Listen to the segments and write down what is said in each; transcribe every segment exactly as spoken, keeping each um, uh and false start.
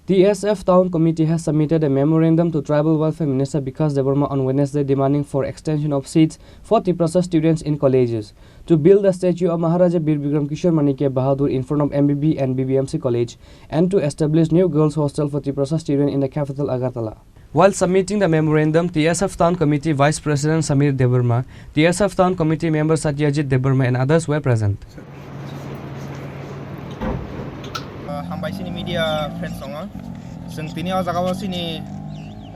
T S F Town Committee has submitted a memorandum to Tribal Welfare Minister Bikash Debbarma on Wednesday demanding for extension of seats for Tiprasa students in colleges, to build the statue of Maharaja Bir Bikram Kishore Manikya Bahadur in front of M B B and B B M C College, and to establish new girls hostel for Tiprasa students in the capital Agartala. While submitting the memorandum, T S F Town Committee Vice President Samir Debbarma, T S F Town Committee member Satyajit Debbarma and others were present. Uh, hambai chini media friends tongo. Chwng tini o jaga o chini,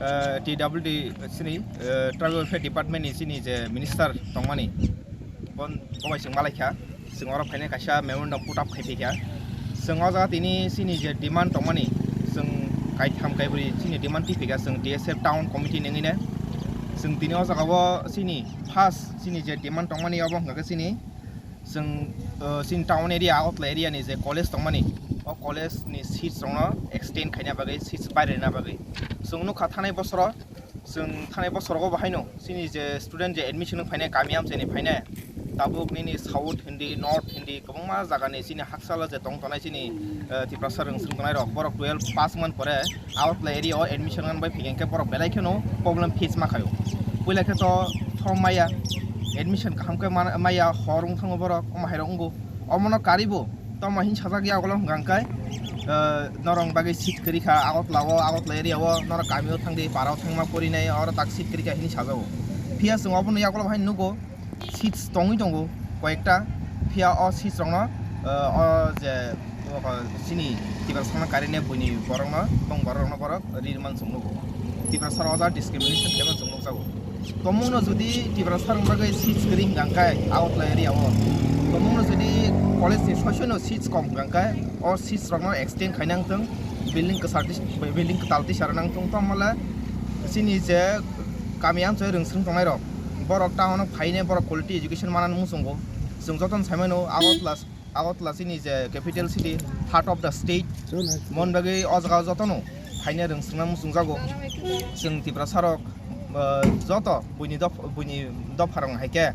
uh, T W D chini, uh, Tribal Welfare Department ni chini je minister tongmani, bon, bo bai chwng malaikha. Chwng oro phainai kaisa memorandum put up khai phaikha. Chwng o jaga tini chini je demand tongmani, chwng kaitham kaibrwi chini demand twi phaikha chwng T S F Town Committee nengwino. Chwng tini o jaga o chini first chini je demand tongmani obo hwnkha khe chini chwng, uh, chini town area, Agartala area ni je college tongmani, o college ni seats rokno extend khaina bagwi, seats bairina bagwi. Chwng nukha thanai bosoro Chwng thanai bosorogo bo haino chini je student je admission wng phainai kami amchaini phainai, tabuk nini south hindi, north hindi, kwbangma jagani chini haksalo je tong tongnai chini, eh, Tiprasa rwngswng tongnai rok, borok twelve pass man pore Agartala area o admission wng bai phikhe borok belai kheno problem face ma khaio. Puila khe to form maya, admission kaham khe man-, maya, hor wng thango borok, omo hairok wngo. Omono karibo tamo hin sajak ya ulo hwnkha khe, eh, norok bagwi seat kwrwi kha Agartala o, Agartala area o, norok kami o thangdi, para o thangma porinai, oro tak seat kwrwi kha hini sajago. Phiya chwng obono yagulo hai nugo, seats tongwi tongo koyekta, phiya o seats rokno, eh, o je, o chini Tiprasa no karinai buini borokno, tong borokno borok ri man chwng nugo. Tiprasa o ja discrimination khe man chwng nukjago. Tomungno jodi Tiprasa rok bagwi seats kwrwi hwnkha khe Agartala area o, tomungno jodi college ni soisoi no seats kom hwnkha khe o seats rokno extend khaina wngthong, building kwchar twi, building kwtal twi sarwi nangthong, tamo le chini je kami amchoi rwngswng tongnai rok, borok town o phainai borok quality education manani muchungo. Chwng jotono sai mano Agartala Agartala chini je capital city, heart of the state, mon bagwi o jaga jotono phaina rwngswngna muchungjago. Chwng Tiprasa rok, uh, joto buini doph-, buini dopha rok hai khe,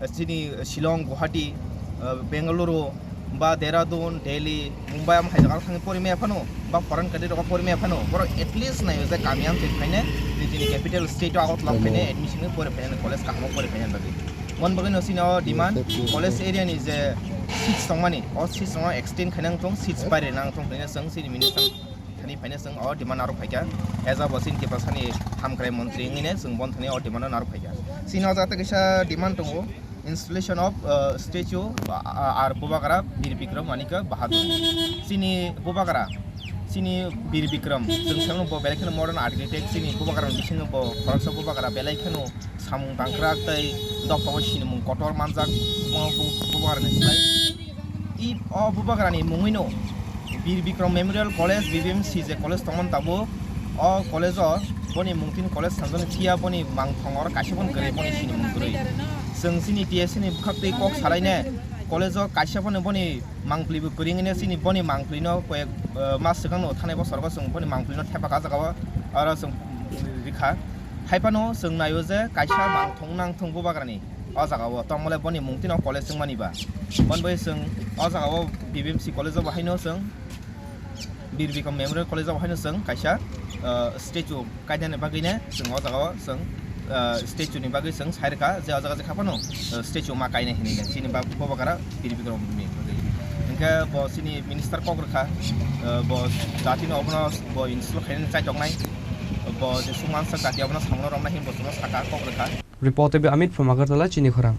uh, chini Shillong, Guwahati, uh, Bengaluru, ba Dehradun, Delhi, Mumbai, am hai jaga thangwi pori maya phano, ba foreign country rogo pori maya phano, borok at least naio je kami amchoi phaina, chini capital state o Agartala phaina admission ni pori phaina, college kaham o pori phaina bagwi. Mon bagwi no chini o demand, college area ni je seats tongmani, o seats rokno extend khaina wngthong, seats bairina wngthong hwnwi chwng chini minister thani phaina chwng o demand narwk phaikha. As a bo chini Tiprasa ni hamkrai montri wngwi chwng bon thani o demand narwk phaikha. Chini o jaga kaisa demand tongo, installation of, uh, statue, uh, ar Bubagra Bir Bikram Manikya Bahadur. Chini Bubagra, chini Bir Bikram, chwng saimano bo belai kheno modern architect, chini Bubagra ni bisingo bo khoroksa Bubagra belai kheno samung tangkrak tei dophao sinimung kotor manjak, omo bu-, bubagrani slai. I, o bubagrani mungwino Bir Bikram Memorial College, B B M C je college tongmani tabuk, o college-o boni mungtini college sanjani phiya boni mangthong oro kaisa phano kwrwi, boni sinimung kwrwi. Chwng chini T S C ni bwkhaktwi kok salaine college-o kaisa phano boni mangpli bo kwrwi wngwi chini boni mangpli no koyek, eh, mas swkang no thanai bosor o chwng boni mangpli no thepa ka jaga o oro chwng rikha. Haiphano chwng naio je kaisa mangthong nangthong bubagrani o jaga o, tongmole boni mungtino college wngmani ba. Bon bai chwng o jaga o B B M C college o bo haino chwng Bir Bikram Memorial College o bo haino chwng kaisa, eh, statue kainani bagwino chwng o jaga o chwng, eh, statue ni bagwi chwng sai rwkha je o jaga je kha phano, eh, statue ma kainai hinwi chini ba bubagra Bir Bikram ni bagwi. Hinkhe bo chini minister kok rwkha, eh, bo jatino obono bo install khainani chaitok nai, bo je sungmansa jati obono samungno romnai hinwi bo chwngno saka kok rwkha. Reporter Amit from Agartala, Chini Khorang.